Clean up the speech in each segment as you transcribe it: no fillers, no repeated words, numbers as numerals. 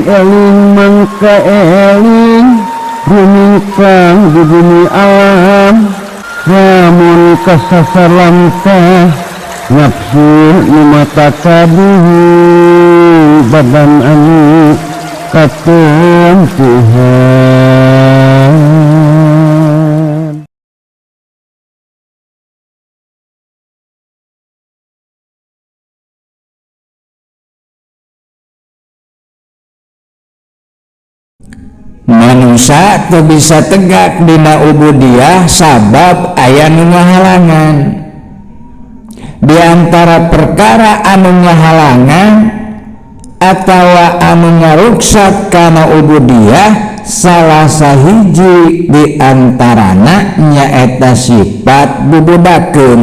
Eling mangka eling rumingkang di bumi alam, lamun kasasar lamtah nafsu nu mata kaduhu badan anu katempuhan. Manusia teu bisa tegak dina ubudiyah sabab aya nu ngahalangan. Di antara perkara anu ngahalangan atawa anu ngaruksak kana ubudiyah, salah sahiji di antarana nyaeta sifat bubudakeun.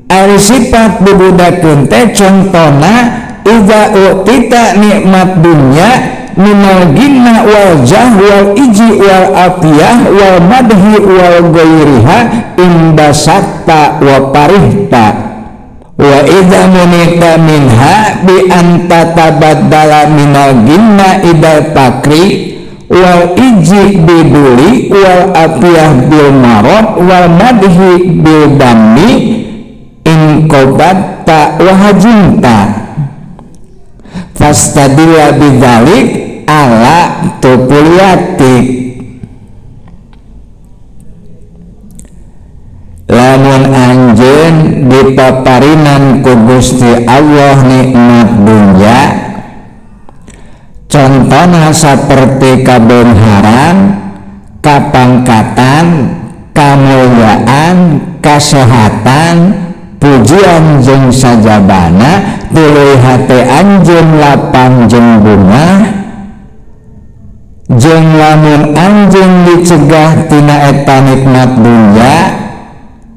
Ari sifat bubudakeun teh contona idza utita nikmat dunya minal ginna wal jah wal iji wal afiyah wal madhi wal ghairiha imbasatta wa parihta wa idza munita minha bi anta tabaddala minal ginna idal fakri wal iji biduli wal afiyah bil marad wal madhi bil dammi inqobatta wa hajinta fastadilla bidzalik ala tupuliatik. Lamun anjeun dipaparinan ku Gusti Allah nikmat dunya, contona saperti kabeungharan, kapangkatan, kamulyaan, kasehatan, pujian jeung sajabana, tuluy hate anjeun lapang jeung bungah, jeung lamun anjeun dicegah tina eta nikmat dunya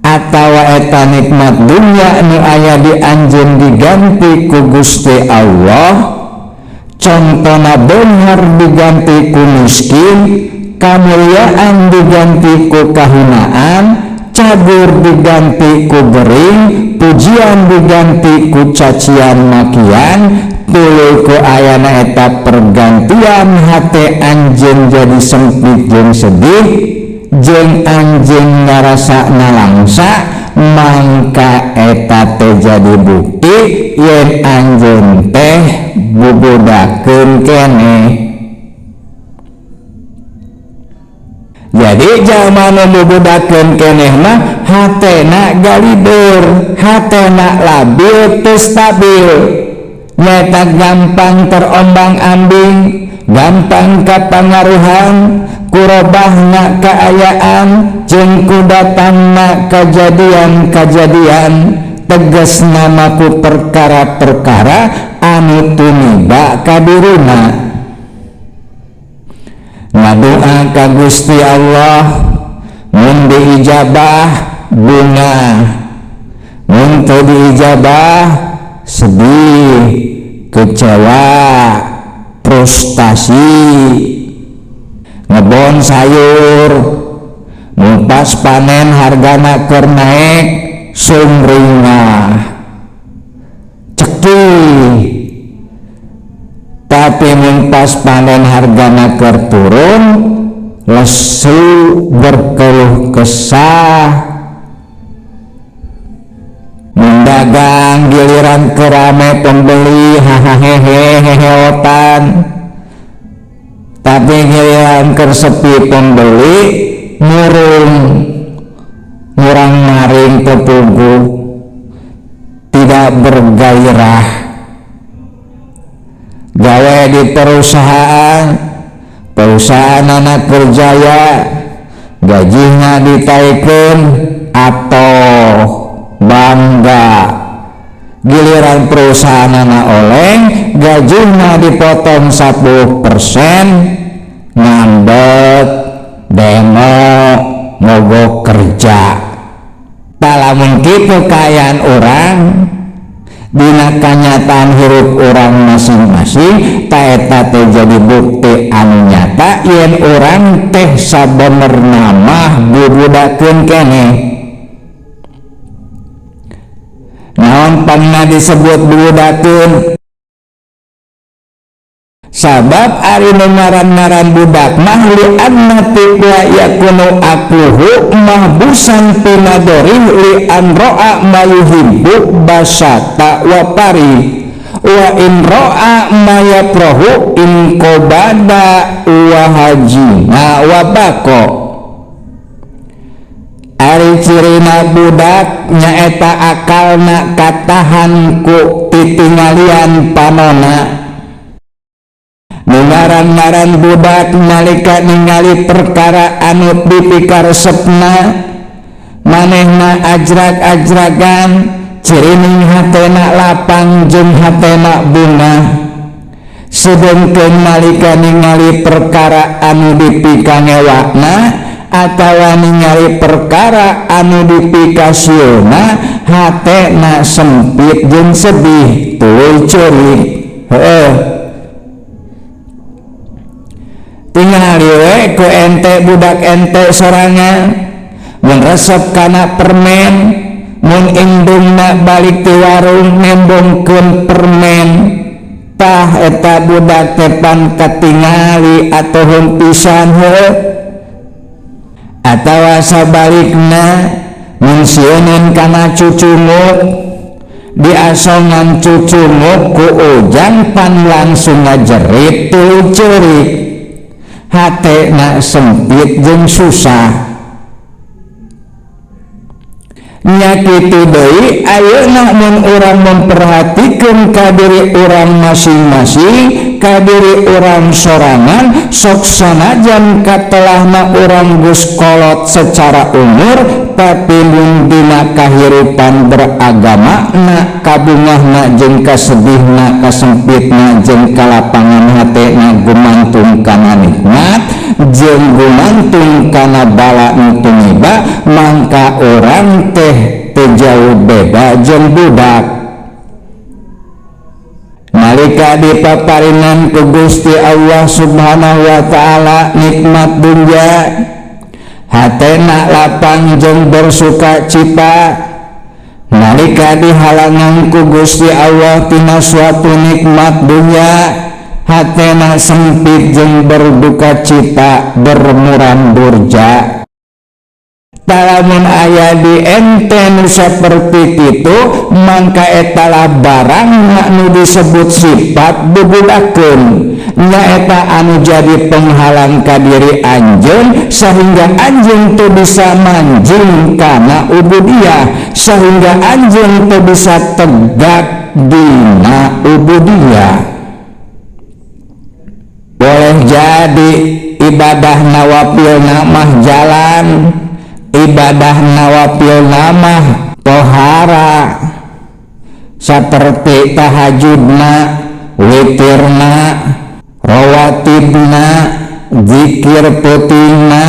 atawa eta nikmat dunya nu aya di anjeun diganti ku Gusti Allah, contona beunghar diganti ku miskin, kamulyaan diganti ku kahinaan, cagur diganti ku gering, pujian diganti ku cacian makian, tuluy ku ayana eta pergantian hate anjeun jadi sempit jeung sedih, jeung anjeun ngarasa nalangsa, mangka eta teh jadi bukti yen anjeun teh bubudakeun keneh. Jadi jalma nu bubudakeun keneh mah hatena galider, hatena labil teu stabil, nyaeta gampang terombang-ambing, gampang kapangaruhan, kurobahna kaayaan, jeung kudatangna kajadian-kajadian, tegasna mah ku perkara-perkara anu tumiba kadirina. Ngadoa ka Gusti Allah mun diijabah bunga, mun teu diijabah sedih, kecewa, frustasi. Ngebon sayur mun pas panen hargana keur naek sumringah, cekih. Tapi mun pas panen hargana keur turun lesu, berkeluh kesah. Mendagang giliran kerame pembeli hahaha heheotan, tapi giliran keur sepi pembeli murung, murang maring tepugu, tidak bergairah. Gawe di perusahaan, perusahaan anak kerjaya, gajinya ditaikkan atau bangga. Giliran perusahaan anak oleng, gajinya dipotong 10%, ngambek, demo, mogok kerja. Tak lamun kitu kaayaan urang, dina kanyataan hirup urang masing-masing, ta eta teh jadi bukti anu nyata yen urang teh sabenerna mah bubudakeun keneh. Naon pangna disebut bubudakeun? Sabab ari nu ngaran-ngaran budak mah li anna tifla yakunu aqluhu mahbusan fi nadori li an ra'a ma yuhibbu basata wa pari wa in ra'a ma yakrahu in qabada wa hajina wa baqa. Ari cirina budak nyaeta akalna katahan ku titinggalian panona. Ngaran-ngaran budak nalika ningali perkara anu dipikaresepna manehna ajrag-ajragan cirining hatena lapang jeung hatena bunga. Sedengkeun nalika ningali perkara anu dipikangewakna atawa ningali perkara anu dipikasieuna hatena sempit jeung sedih tuluy ceurik. Heuh, tingali we ku ente budak ente sorangan mun resep kana permen, mun indungna balik ti warung nembongkeun permen, tah eta budak teh pan katingali atohun pisan heuh. Atawa sabalikna mun sieuneun kana cucunguk diasongan cucunguk ku ujang pan langsung ngajerit tuluy ceurik, hatena sempit jeung susah. Nya kitu deui ayeuna mun urang memperhatikeun ka diri urang masing-masing, ka diri urang sorangan, sok sanajan katelahna urang geus kolot secara umur, tapi mun dina kahirupan beragama na kabungahna jeung kasedihna kasempitna jeung kalapangan hatena gumantung kana nikmat jeung gumantung kana bala nu tumiba, mangka urang teh teu jauh beda jeung budak. Nalika dipaparinan ku Gusti Allah Subhanahu wa taala nikmat dunya, hatena lapang jeung bersukacita. Nalika dihalangan ku Gusti Allah tina suatu nikmat dunya, hatena sempit jeung berduka cita, bermuram durja. Talamun aya di ente nu saperti kitu, mangka etalah barang nu disebut sifat bubudakeun, nyaeta anu jadi penghalang ka diri anjeun sehingga anjeun teu bisa manjing kana ubudiyah, sehingga anjeun teu bisa tegak dina ubudiyah. Boleh jadi ibadah nawafil mah jalan, ibadah nawafil mah tohara, seperti tahajudna, witirna, rawatibna, zikir peutingna,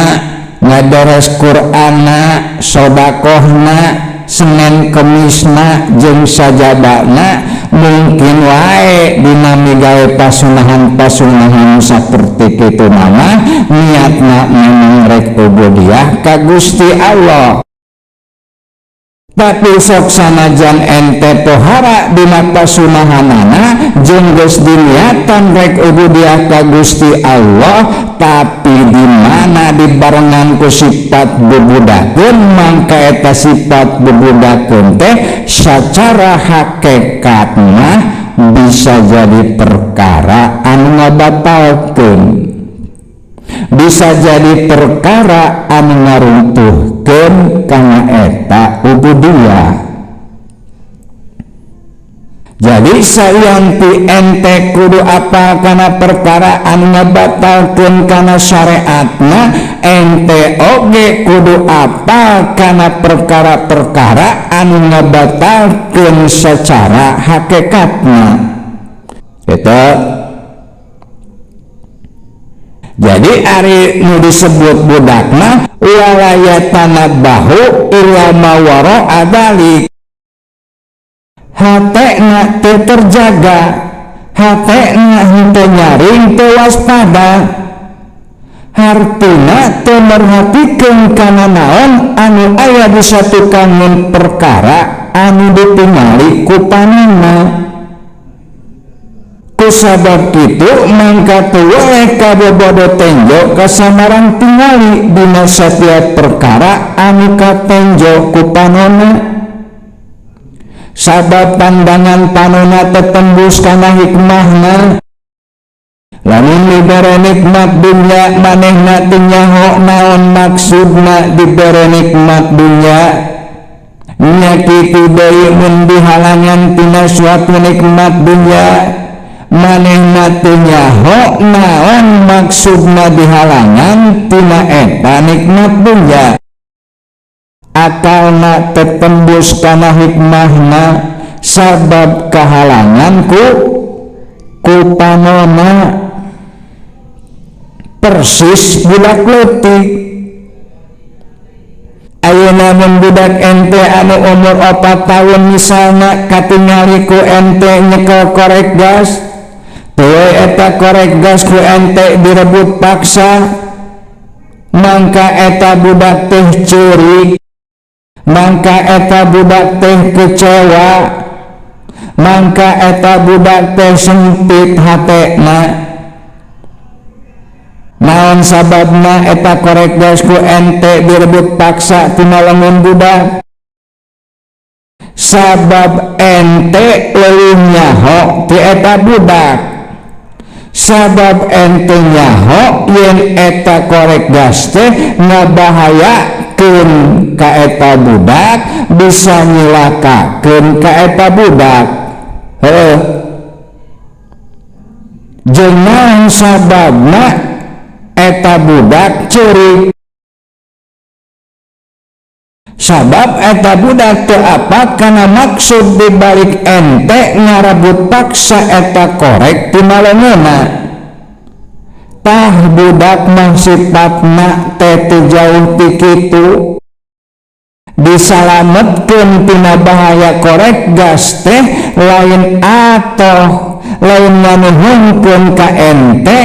ngadares Qur'anna, sodakohna, Senin Kemisna jeung sajabana. Mungkin wae dina migawe pasunahan-pasunahan saperti kitu mah niatna memang rek ubudiyah ka Gusti Allah. Tapi sok sanajan ente pohara dina pasunahanana jeung geus diniatan rek ubudiyah ka Gusti Allah, tapi di mana dibarengan ku sifat bubudakeun, mangka eta sifat bubudakeun teh sacara hakikatna bisa jadi perkara anu ngabatalkeun, bisa jadi perkara anu ngaruntuhkeun kana eta ubudiyah. Jadi sayanti ente kudu apal kana perkara anu ngabatalkeun kana syariatna, ente oge kudu apal kana perkara-perkara anu ngabatalkeun secara hakikatna. Gitu. Jadi ari nu disebut budak mah wala yatanabbahu ila ma wara'a dzalik. Hatena teu terjaga, hatena henteu nyaring, teu waspada, hartina teu merhatikeun kana naon anu aya di satukangan perkara anu ditingali ku panana. Ku sabab kitu mangka teu weleh kabobodo tenjo kasamarang tingali dina satiap perkara anu katenjo ku panona. Sabab pandangan panona tetembus kana hikmahna. Lamun dibere nikmat dunya manehna teu nyaho naon maksudna dibere nikmat dunya. Nya kitu deui mun dihalangan tina suatu nikmat dunya manehna teu nyaho naon maksudna dihalangan tina eta nikmat dunya. Akalna tetembus kana hikmahna sabab kahalangan ku panona. Persis budak leutik. Ayeuna mun budak ente anu umur 4 tahun misalna katingali ku ente nyekel korek gas, teu eta korek gas ku ente direbut paksa, mangka eta budak teh ceurik, mangka eta budak teh kecewa, mangka eta budak teh sempit hatena. Naon sababna eta korek gas ku ente direbut paksa tina lengan budak? Sabab ente leuwih nyaho ti eta budak. Sabab ente nyaho yen eta korek gas teh ngabahayakeun ka eta budak, bisa nyilakakeun ka eta budak. Heuh. Jeung naon sababna eta budak ceurik? Sabab eta budak teu apa kana maksud dibalik ente ngarabut paksa eta korek tina leungeunna. Tah budak mah sifatna teh teu jauh ti kitu. Disalametkeun tina bahaya korek gas teh lain atoh, lain nganuhunkeun ka ente,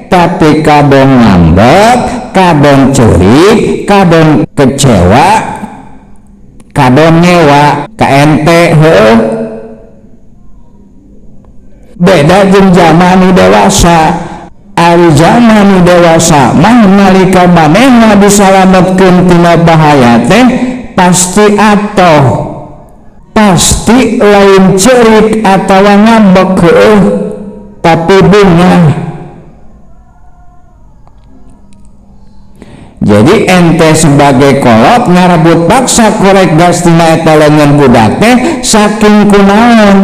tapi kadon ngambek, kadon ceurik, kadon kecewa, kadon ngewa ka ente. Heuh. Beda jeung jalma nu dewasa. Ari jalma nu dewasa mah nalika manehna disalametkeun tina bahaya teh pasti atoh, pasti lain ceurik atawa ngambek, heuh, tapi bungah. Jadi ente sebagai kolot ngarebut paksa korek gas tina eta leungeun budak teh saking kunaon?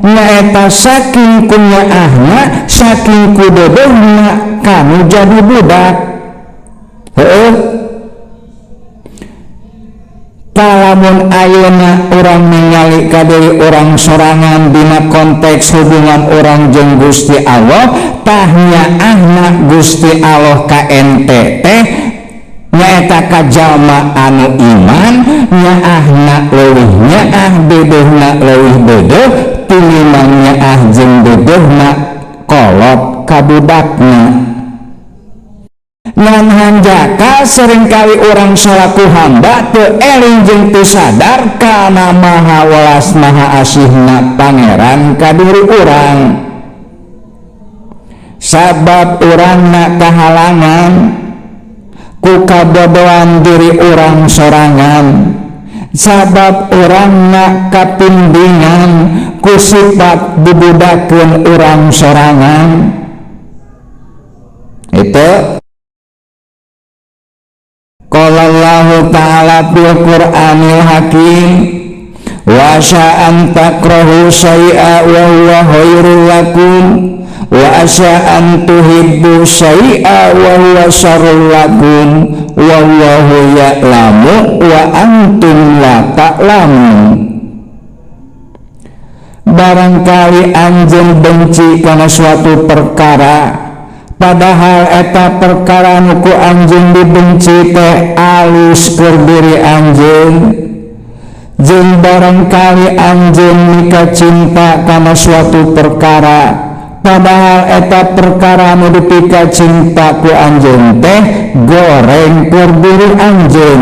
Nyaeta saking kunyaahna, saking kudodehna kanu jadi budak. Heuh. Lamun ayeuna urang ningali ka deui urang sorangan dina konteks hubungan urang jeung Gusti Allah, tah nyaahna Gusti Allah ka ente teh nyaeta ka jalma anu iman, nyaahna leuwih nyaah, dedehna leuwih dedeh, tinimbang nyaah jeung dedehna kolot ka budakna. Ngan hanjaka seringkali urang salaku hamba teu eling jeung teu sadar kana maha welas maha asihna pangeran ka diri urang. Sabab urangna kahalangan ku kabodohan diri urang sorangan, sabab urangna kapindingan ku sifat dibudakeun urang sorangan. Itu qala Allahu ta'ala fil Qur'anil Hakim, wa asa an takrahu syai'a wa huwa khairul lakum wa asa an tuhibbu syai'a wa huwa syarrul lakum wallahu ya'lamu wa antum la ta'lamun. Barangkali anjeun benci kana suatu perkara, padahal eta perkara nu ku anjeun dibenci teh alus keur diri anjeun. Jeung barangkali anjeun mika cinta kana suatu perkara, padahal eta perkara nu dipika cinta ku anjeun teh goreng keur diri anjeun.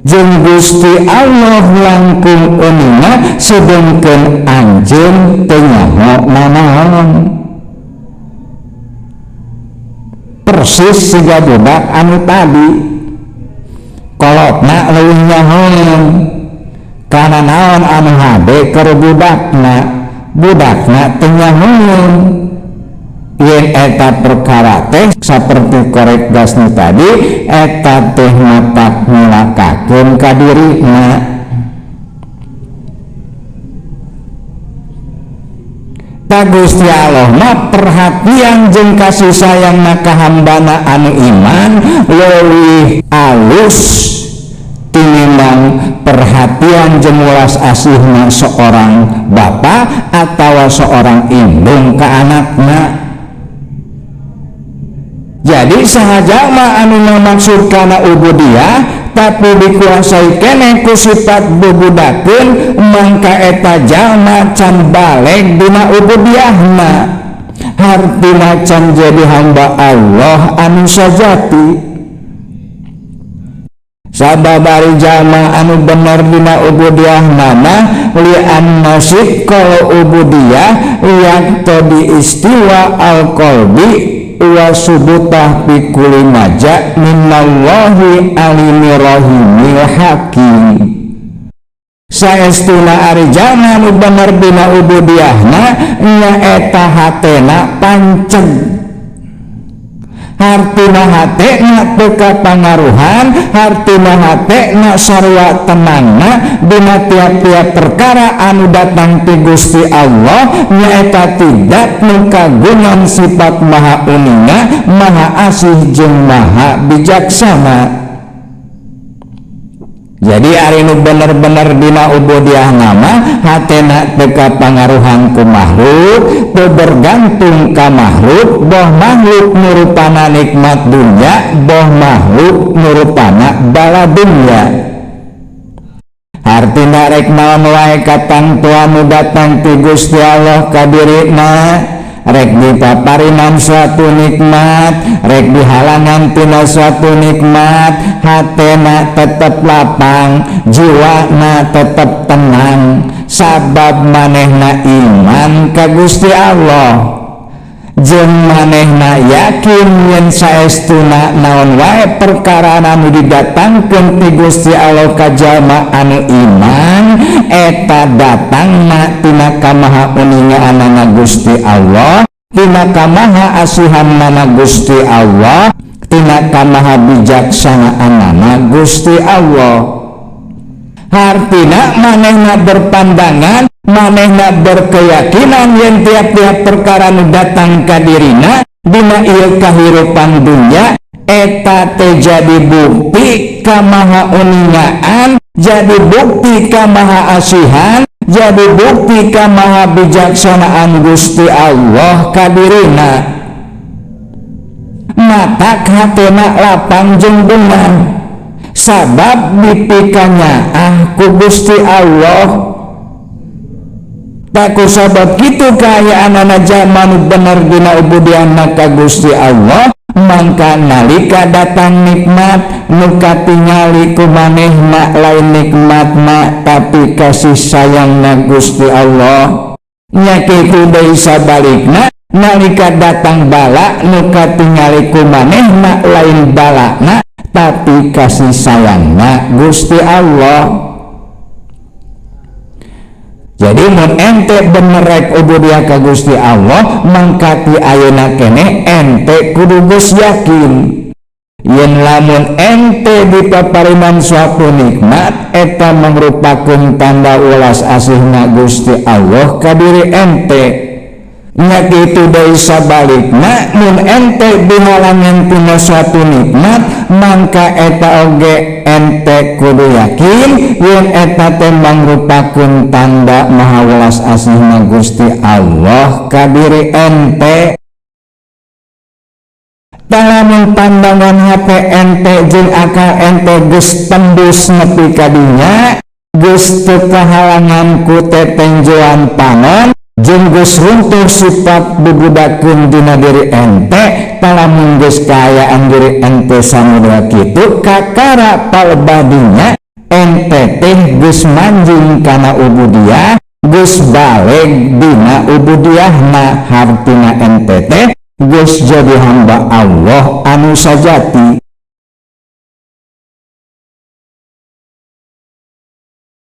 Jeung Gusti Allah langkung uninga sedengkeun anjeun teu nyaho nanaon. Persis siga budak anu tadi, kolotna leuwih nyahoeun kana naon anu hade keur budakna, budakna teu nyahoeun yen eta perkara teh saperti korek gas nu tadi eta teh matak nyilakakeun ka dirina. Ta Gusti Allah mah perhatian jeung kasih sayangna ka hambana anu iman leuwih alus tinimbang perhatian jeung welas asihna seorang bapa atawa seorang indung ka anakna. Jadi sahaja mah anu ngamaksud kana ubudiyah tapi dikuasai keneh ku sifat bubudakeun, mangka eta jalma can baleg dina ubudiyahna, hartina can jadi hamba Allah anu sajati. Sababari jalma anu bener dina ubudiyahna mah li anna sidqal ubudiyah yaqtadi istiwa al qalbi wa subutah bi kulli maja minallahi alimir rahimil hakim. Saestuna ari jalma nu bener dina ubudiyahna nyaeta hatena panceg, hartina hatena teu kapangaruhan, hartina hatena sarua tenangna dina tiap-tiap perkara anu datang ti Gusti Allah, nyaeta tidak nu kagungan sifat maha uninga, maha asih jeung maha bijaksana. Jadi ari nu bener-bener dina ubudiyahna mah hatena teu kapangaruhan ku makhluk, teu bergantung ka makhluk, boh makhluk nurupana nikmat dunya, boh makhluk nurupana bala dunya. Hartina rek naon wae katangtuan nu datang ti Gusti Allah ka dirina, rek dipaparinan suatu nikmat, rek dihalangan tina suatu nikmat, hatena tetep lapang, jiwana tetep tenang, sabab manehna iman ka Gusti Allah jeung manehna yakin yen saestuna naon wae perkara anu didatangkeun ti Gusti Allah ka jalma anu iman, eta datangna tina kamaha uningaanana Gusti Allah, tina kamaha asihanana Gusti Allah, tina kamaha bijaksanaanana Gusti Allah. Hartina manehna berpandangan, manehna berkeyakinan yen tiap-tiap perkara nu datang ka dirina dina ieu kahirupan dunya eta teh jadi bukti kamaha uningaan, jadi bukti kamaha asihan, jadi bukti kamaha bijaksanaan Gusti Allah ka dirina. Matak hatena lapang jeung beunang sabab dipikanya ah ku Gusti Allah. Tak ku sabab kitu kaayaanana jalma nu bener dina ubudiyahna ka Gusti Allah, mangka nalika datang nikmat nu katingali ku manehna lain nikmatna tapi kasih sayangna Gusti Allah. Nya kitu deui sabalikna nalika datang bala nu katingali ku manehna lain balana tapi kasih sayangna Gusti Allah. Jadi mun ente bener rek ubudiyah ka Gusti Allah, mangka ti ayeuna keneh ente kudu geus yakin yen lamun ente dipapariman suatu nikmat eta mangrupakeun tanda welas asihna Gusti Allah ka diri ente. Nya kitu deui sabalikna mun ente dihalangan tina suatu nikmat, mangka eta oge ente kudu yakin yen eta teh mangrupakeun tanda maha welas asihna Gusti Allah ka diri ente. Lamun pandangan hate ente jeung akal ente geus tembus nepi ka dinya, geus teu kahalangan ku tetenjoan panon jeung geus runtuh sifat bubudakeun dina diri ente, lamun geus kaayaan diri ente samudra kitu kakara palbadinya ente teh geus manjing kana ubudiyah, geus baleg dina ubudiyahna, hartina ente teh Geus jadi hamba Allah anu sajati.